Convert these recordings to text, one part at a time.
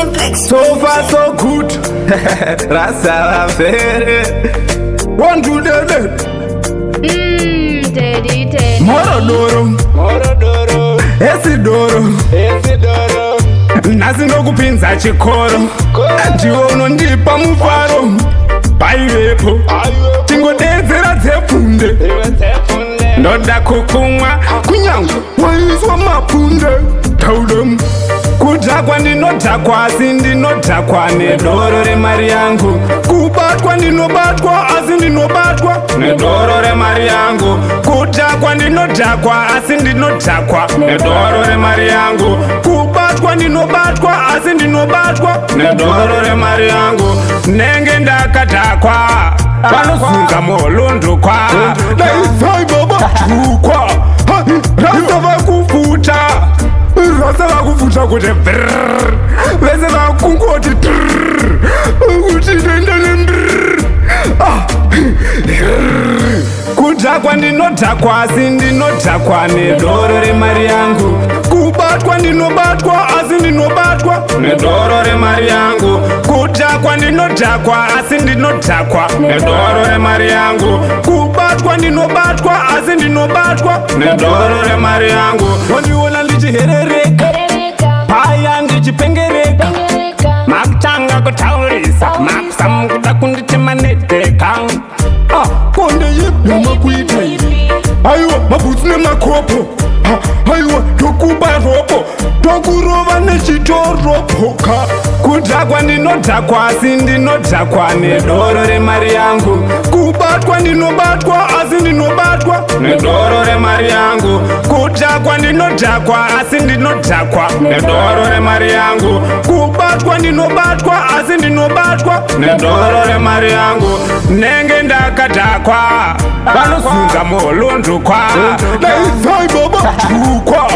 Simplex. So far so good. Rasta vafere. One two dede. Daddy, daddy. Morodoro. Morodoro, Esidoro. esidoro, Nhasi ndokupinza chikoro. Ndiwe unondipa mufaro. Paivepo. aiwe Tingodedzera dzepfunde. iwe dzepfunde, Ndoda kukumwa kunyangwe waiswa mapunde. Taudem. Kudhakwa ndinodhakwa asi ndinodhakwa nedoro remari yangu. Kubatwa ndinobatwa asi ndinobatwa nedoro remari yangu. Kudhakwa ndinodhakwa asi ndinodhakwa nedoro remari yangu. Kubatwa ndinobatwa asi ndinobatwa nedoro remari yangu. Nenge ndakadhakwa vanozunza molundukwa. Daidzai baba tukwa rasa vakufuta rasa vakufuta kuti brrr vese vakungoti trrr kuti ndoenda nembrrr. Ah, rrr. Kudhakwa ndinodhakwa asi ndinodhakwa nedoro remari yangu. Kubatwa ndinobatwa asi ndinobatwa nedoro remari yangu. Kudhakwa ndinodhakwa asi ndinodhakwa nedoro remari yangu. Kubatwa ndinobatwa asi ndinobatwa nedoro remari yangu. Wandiona ndichiherereka paya ndichipengereka makutanga kutaurisa makusamukuda kunditema nedheka. Ah, konde yemakuita iyi. Aiwa, mabhutsu nemakopo. Ah, aiwa, tokuba ropo tokurova nechitoropoka. Kudhakwa ndinodhakwa asi ndinodhakwa nedoro remari yangu. Kubatwa ndinobatwa asi ndinobatwa nedoro remari yangu. Kudhakwa ndinodhakwa asi ndinodhakwa nedoro remari yangu. Kubatwa ndinobatwa asi ndinobatwa nedoro remari yangu. Nenge ndakadhakwa vanozunza molundukwa. Daidzai baba tukwa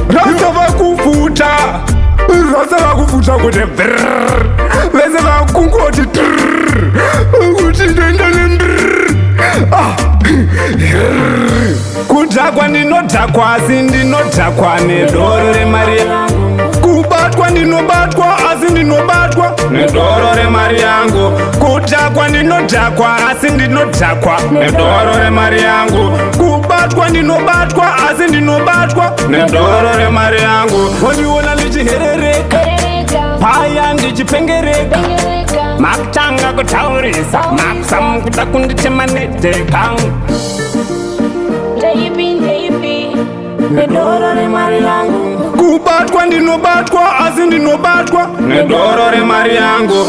rasa vakufuta rasa vakufuta kuti brrr vese vakungoti trrr kuti ndoenda nembrrr. Ah, rrr. Kudhakwa ndinodhakwa asi ndinodhakwa nedoro remari yangu. Kubatwa ndinobatwa asi ndinobatwa nedoro remari yangu. Kudhakwa ndinodhakwa asi ndinodhakwa nedoro remari yangu. Kubatwa ndinobatwa asi ndinobatwa nedoro remari yangu. Wandiona ndichiherereka paya ndichipengereka makutanga kutaurisa makusamukuda kunditema nedheka. Ndeipi, ndeipi? Nedoro remari yangu. Kubatwa ndinobatwa asi ndinobatwa nedoro remari yangu.